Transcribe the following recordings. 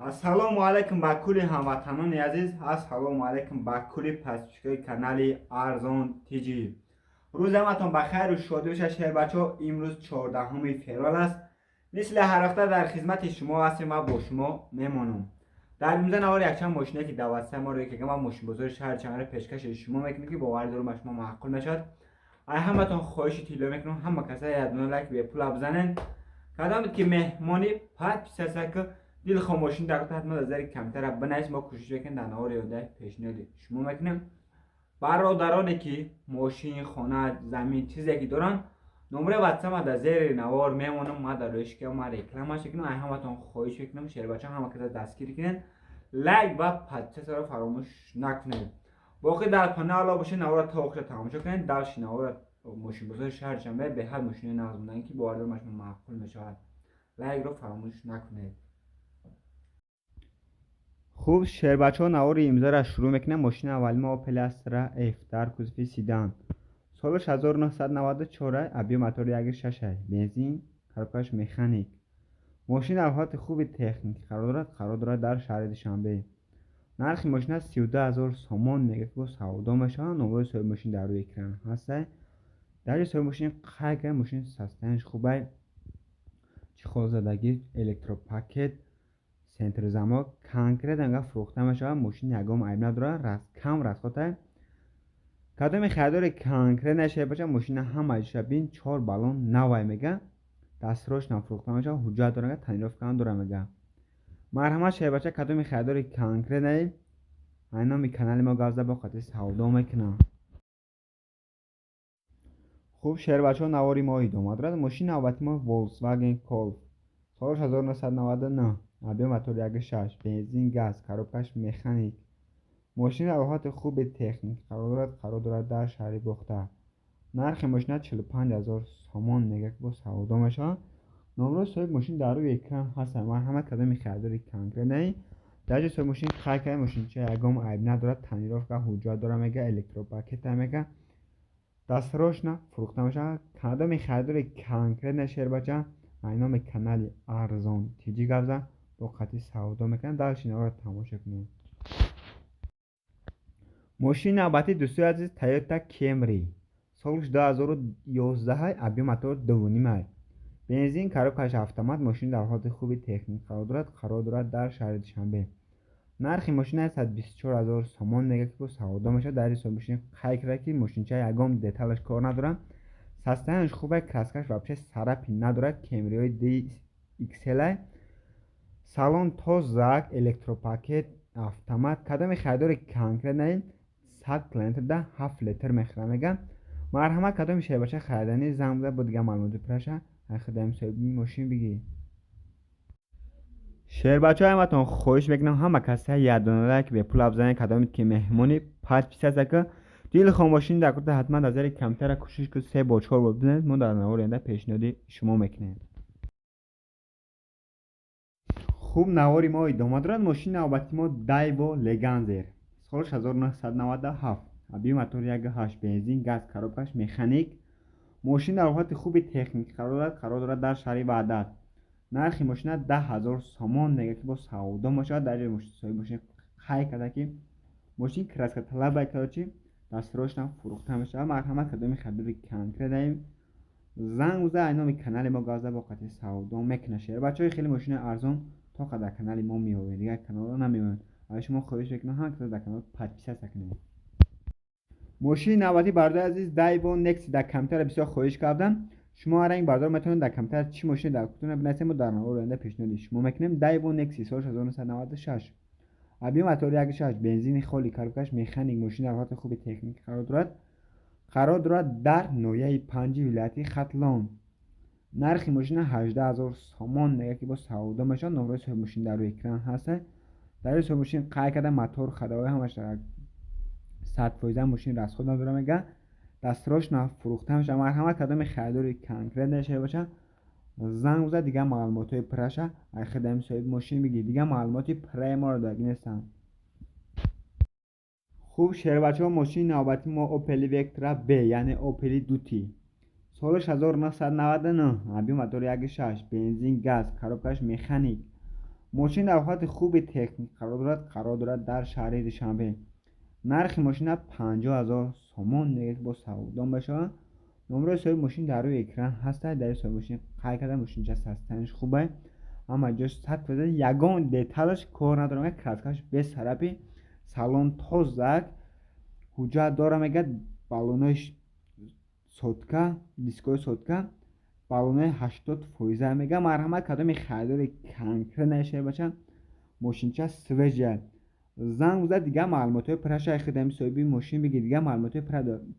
Ассалому алайкум ба кулли ҳамватанони азиз, ассалому алайкум ба кулли подписчикои канали Арзон Тиҷи. Рӯзи ҳаматон ба хайру шодӣ бошад, шербачаҳо. Имрӯз 14 феврал аст. Мисли ҳар вақта дар хизмати шумо ҳастем ва бо шумо мемонам. Дар имрӯза навор якчанд мошине ки даъватсаи моро ки ма мошинбозори шаҳри Чангаре пешкаши шумо мекунем, ки боварӣ дорам ба шумо маъқул мешавад. Ай ҳаматон хоҳиши тилло мекунам, ҳама каса як дона лайк бепула бизанен. Кадомед ки меҳмони подписаться ки дилхоҳ мошин дар ҳатман аз зери камтара бинавис, мо кӯшиш мекунем, дар навори оянда пешниҳоди шумо мекунем. Бародароне ки мошин, хона, замин, чизе ки доранд, номраи ватсапа дар зери навор мемонам. Ма дар рӯиши ки ма рекламаш мекунам. Ай ҳаматон хоҳиш мекунам, шербача, ҳама каса дастгирӣ кунед, лайк ва подписаться ро фаромӯш накунед. Боқӣ дар паноҳ Аллоҳ бошед, навора то охира тамошо кунед. Дальше навора мошинбозори шаҳри Душанбе беҳад мошинои нағз мондан, ки бовар дорам шумо маъқул мешавад. Лайкро фаромӯш накунед. Хуб, шербачаҳо, навори имзоро шурӯъ мекунем. Мошини аввали мо Opel Astra F дар кузови седан, солаш 1994, объём мотори 1.6, бензин, коробкаш механик. Мошин дар ҳолати хуби техникӣ қарор дорад, қарор дорад дар шаҳри Душанбе. Нархи мошина 32 000 сомон мега, ки бо савдо мешавад. Номрои соҳиби мошин дар рӯи экран ҳаста. Дар ҷои соҳиби мошин қайд кард, мошин состояние ш хубай, чехолзадагӣ, электропакет, центр замок, конкретно га фурӯхта мешавад. Мошин ягон айб надорад, кам расход ай. Кадоми харидори конкретно шуда бошад, мошина ҳама ҷоша бин, чор баллон навай мега, дастрош фурӯхта мешавад, ҳуҷҷат дорад, тонировка ам дорад мега. Марҳамат, шербача, кадоми харидори конкретно, ай номи канали мо гап зада, бо қати савдо мекунам. Хуб, шербачаҳо, навори мо идома дорад. Мошини навбати мо Volkswagen Golf, солаш 1999, объём мотор 1.6, бензин, газ, коробкаш механик. Мошин дар ҳолати хуби техникӣ қарор дорад, қарор дорад дар шаҳри Бохтар. Нархи мошина 45 000 сомон мега, ки бо савдо мешавад. Номрои соҳиби мошин дар рӯи экран ҳастанд. Марҳамат, кадоми харидори конкретно. Дар ҷои соҳиби мошин қайд карда, мошинча ягон айб надорад, тонировка, ҳуҷҷат дорад мега, электропакета мега, дастрошна фурӯхта мешавад. Кадоми харидори конкретно, шербача, ай номи канали Арзон Тиҷи гап зад, бо қатъи савдо мекунад. Дальше наворо тамошо кунед. Мошини навбатӣ, дӯстои азиз, Toyota Camry, солаш 2011, объём мотор 2.5, бензин, коробкаш автомат. Мошин дар ҳолати хуби техникӣ қарор дорад, қарор дорад дар шаҳри Душанбе. Нархи мошина 124 000 сомон мега, ки бо савдо мешавад. Дар ҳисоби мошин қайд карда, ки мошинча ягон деталаш кор надорад, состояние ш хуб, краскаш вообще царапин надорад. Кемриҳои DXL, салон тозак, электропакет, автомат. Кадоми харидори конкретно, 100 километр да 7 литр мехӯрад мега. Марҳамат, кадоми шербача хариданӣ, занг бизад, бо дигар маълумоти пурраша хидаем соҳиби мошин бигӣ. Шербачаҳо, ҳаматон хоҳиш мекунам, ҳама каса як дона лайк бепула бизанед. Кадомед ки меҳмони подписаться ки дилхоҳ мошин дар курта, ҳатман дар зери камтара кӯшиш ки се бор, чор бор бизанед. Мо дар навори оянда пешниҳоди шумо мекунем. Хуб, навори мо идома дорад. Мошини навбати мо Дайво Легензер, солаш 1997, объём мотор 1.8, бензин, газ, коробкаш механик. Мошин дар ҳолати хуби техникӣ қарор дорад, қарор дорад дар шаҳри Ваҳдат. Нархи мошина 10 000 сомон мега, ки бо савдо мешавад. Дар ҷои соҳиби мошин қайд карда, ки мошин краска талаб короче, дастрошна фурӯхта мешавад. Марҳамат, кадоми харидори конкретно, занг бизад, ай номи канали мо гап зад, бо қатъи савдо мекунад. Шербачаҳои, хеле мошинаи арзон то дар канали мо меояд, дигар каналҳо намеоянд. Аз шумо хоҳиш мекунам, ҳама каса дар канал подписаться кунед. Мошини навбатӣ, бародари азиз, Дайво Некси. Дар компютера бисёр хоҳиш кардам. Шумо ҳар бародар метавонед дар компютер чӣ мошине дар кутуна бинависед, мо дар навори оянда пешниҳоди шумо мекунем. Дайво Некси, соли 1996, объём мотори 1.6, бензини холи, коробкаш механик. Мошин дар ҳолати хуби техникӣ қарор дорад, қарор дорад дар ноҳияи Панҷи вилояти Хатлон. Нархи мошина 18 000 сомон мега, ки бо савдо мешавад. Номрои соҳиби мошин дар рӯи экран ҳаст. Дар рӯи соҳиби мошин қайд карда, мотор, ходовой ҳамаш 100%, мошин расход надора мега, дастрошна фурӯхта мешавад. Марҳамат, кадоми харидори конкретно шуда бошад, занг бизад, дигар маълумотҳои пурраша ай хидаем соҳиби мошин бигир. Дигар маълумоти пурраи моро додагӣ нестанд. Хуб, шербачаҳо, мошини навбати мо Опели Вектра Б, яъне Опели Дути, солаш 1999, объём мотори 1.6, бензин, газ, коробкаш механик. Мошин дар ҳолати хуби техник қарор дорад дар шаҳри Душанбе. Нархи мошина 50 000 сомон мегӯяд, ки бо савдо мешавад. Номрои соҳиби мошин дар рӯи экран ҳастад. Дар соҳиби мошин қайд карда, мошинча састаниш хубай, ҳама ҷош 100%, ягон деталаш кор надорад, мегӯяд, краскаш бесарапи, салон тозак, ҳуҷҷат дора, мегӯяд, баллонои сотка, дискои сотка, баллонои 80%. Мегӯяд, марҳамат, кадоми харидори конкретно шербача, мошинча свежая. Занг бизад, дигар маълумотҳои пурраша хидами соҳиби мошин бигир, дигар маълумотҳои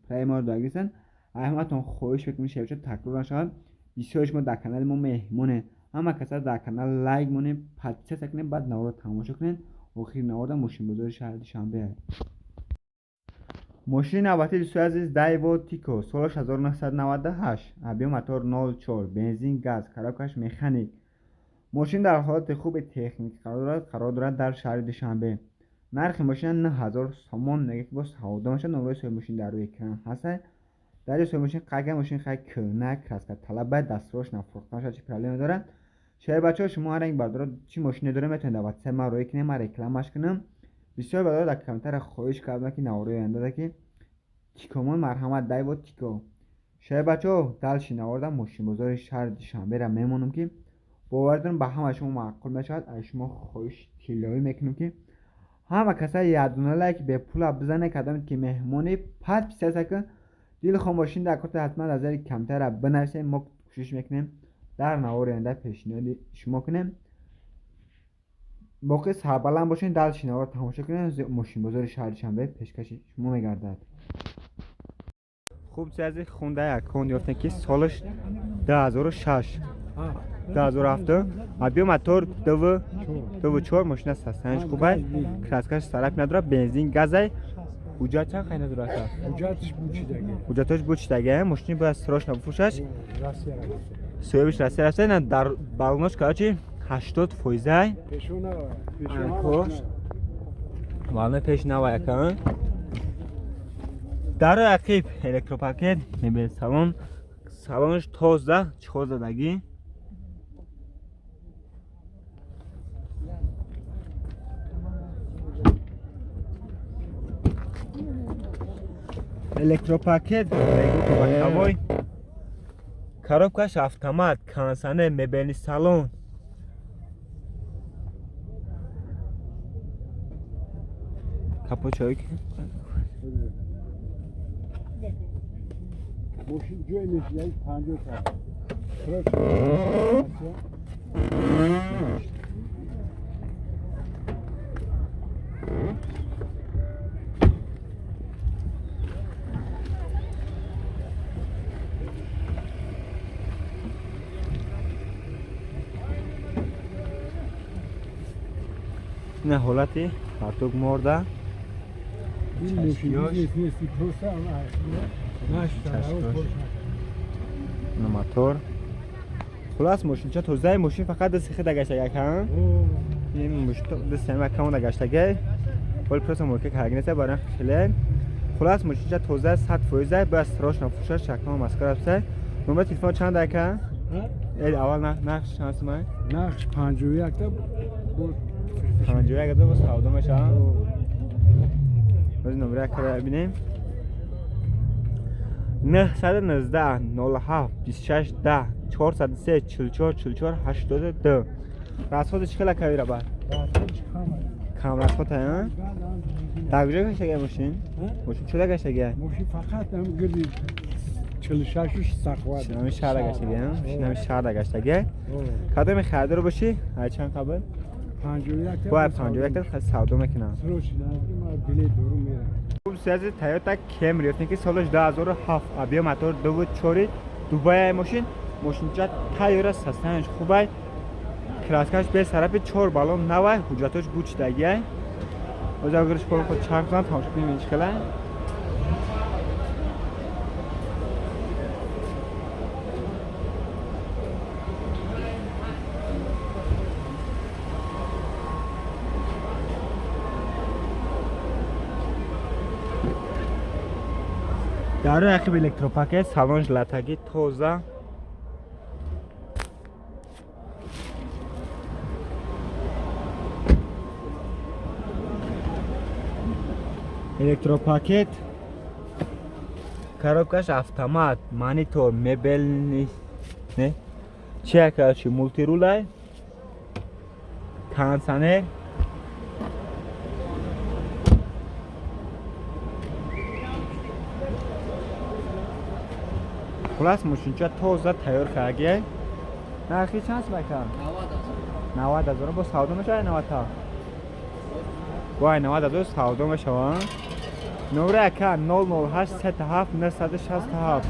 пурраи моро дагирсан. Ҳаматон хоҳиш мекунем, шербача такрор нашавад. Бисёри шумо дар канали мо меҳмоне. Ҳама каса дар канал лайк монед, подписаться кунед, баъд наворро тамошо кунед. Охири наворда мошинбозори шаҳри Душанбе. Мошини навбатии дӯстои азиз Дайво Тико, солаш 1998, объем мотор 0,4, бензин, газ, коробкаш механик. Мошин дар ҳолати хуби техник қарор дорад дар шаҳри Душанбе. Нархи мошина 9000 сомон мегӯяд, ки бо савдо мешавад. Номрои соҳиби мошин дар рӯи экран ҳастад. Дар ҷои соҳиби мошин қайд карда, мошин хай кӯҳна, краска талаб, дастрош нафурӯхта нашавад, чӣ проблема дорад. Шербачаҳо, шумо ҳар ранг бардорад, чӣ мошине доред, метавонед дар WhatsApp ман роҳӣ кунед, ман рекламаш кунам. Бисёр бардорад дар комментария хоҳиш кардам, ки наворҳои оянда ки Тикомон, марҳамат, Дайво Тико. Шербачаҳо, дальше наворда мошинбозори шаҳри Душанберо мемонам, ки бовар дорам ба ҳама шумо маъқул мешавад. Аз шумо хоҳиш тиллоӣ мекунам, ки ҳама каса якдона лайк бепула бизанед, кадоме ки меҳмонӣ подписаться кун. Дилхоҳ мошин дар корта ҳатман дар зери комментария бинависед, мо кӯшиш мекунем дар навори оянда пешниҳоди шумо кунем. Боқӣ сарбаланд бошед, дальше наворро тамошо кунед. Мошинбозори шаҳри Душанбе пешкаши шумо мегардад. Хуб, чизи хунда якон ёфтем, ки солаш 2006, 2007, объем мотор 2,4, мошина састаниш хубай, краскаш сарак надорад, бензин, газай. Ҳуҷҷат чанд қай надорад? Ҳуҷҷатиш бучидаги. Ҳуҷҷатош бучидаги. Мошини бояд срочно бифурӯшаш. Россия рафта. Соҳибиш Россия рафта, на дар баллонош короче 80%. Пешо нава. Баллоно пеш нава яка. Дар ақиб электропакет, мебел салон, салонаш тоза, чиҳоз задагӣ. Электропакет, боковой, коробкаш автомат, кондиционер, мебельный салон. Капот чой. Мошин ҷой мешидаи 50 та. ина ҳолати ҳартук морда. Мотор. Хулас мошинча тозаи, мошин фақат дасти хида гаштага, ин мошин дасти ҳама камона гаштага, вале просто морка каргинеса барои хеле. Хулас мошинча тоза 100%, бояд срочно фурӯшаш, шакма маскара бса. Номер телефон чанд ака? Аввал нақш чанд сумай? Нақш 51 та. 51 та бо савдо мешавад. Боз номер акара бинем. 919 07 26 10 403 44 44 82. Расходи чӣ хела кавира бад? Кам расход ҳа? Дар куҷо гаштага мошин? Мошин чӯда гаштага? Мошин фақат ҳам гирди 46 сахват. Ҳамин шаҳра гаштага, ҳамин шаҳра гаштага. Кадоми харидор бошӣ? Ай чанд қабл? 51 та. Бояд 51 та савдо мекунам. Срочно ма билет дорум мерам. Хуб, сиази Toyota Camry ёфтем, ки солаш 2007, объем мотор 2.4, Дубай мошин. Мошинча тайёра, состояниеш хубай, краскаш бесарапи, 4 баллон навай, ҳуҷҷатош бучидагиай. Оз агар шумо худ чанд кунам тамошо кунем ин хела. Дар ақиб электропакет, салонш латагӣ тоза. Электропакет, коробкаш автомат, монитор, мебелни, не? Чи короче, мультирулай, кондиционер. Хулас мошинча тоза тайёр кардагиай. Нархи чанд сумака? 90 ҳазор. Бо савдо мешавад 90 та? Вай 90 ҳазор савдо мешавад. Номери ака 008 37 967.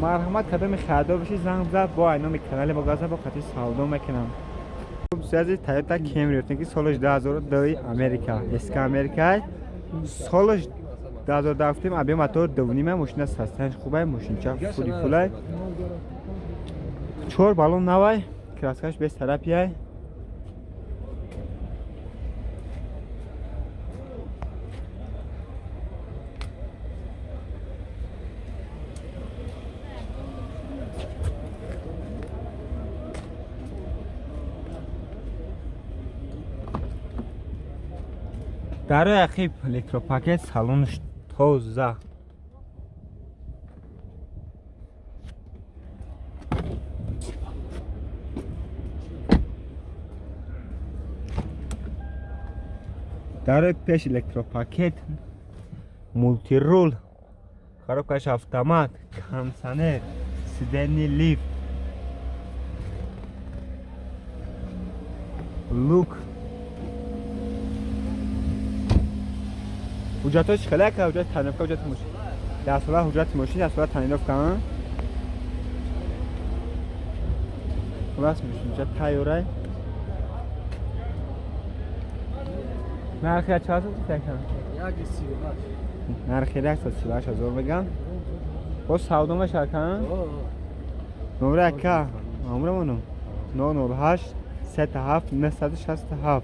Марҳамат кадоми харидор бошӣ занг бизан, бо айноми канали мо газа бо қатъи савдо мекунам. Связи Toyota Camry ёфтем ки солаш 2002 Америка, СК Америка. Солаш 2010 гуфтем, объем мотор 2.5, мошина состояниш хубай, мошинча фули фулай. 4 баллон навай, краскаш без тарапияй. Дарои ақиб электропакет, салонаш тоза. Дарои пеш электропакет, мултирул, коробкаш автомат, кондиционер, сиденье лифт, люк. ҳуҷҷатҳои чӣ хеле ака? Ҳуҷҷати танировка, ҳуҷҷати мошин. Даҳсола ҳуҷҷати мошин, даҳсола танировка. Хулас мошинча тайёрай. Нархи чанд сум ака? 138. Нархи 138 ҳазор мегам. Боз савдо мешавад ака? Номери ака, номерамону 008 37 967.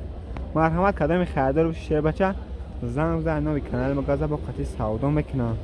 Марҳамат кадоми харидор бошӣ шербача, занг бизан, номи канали мо газа бо қатъи савдо мекунам.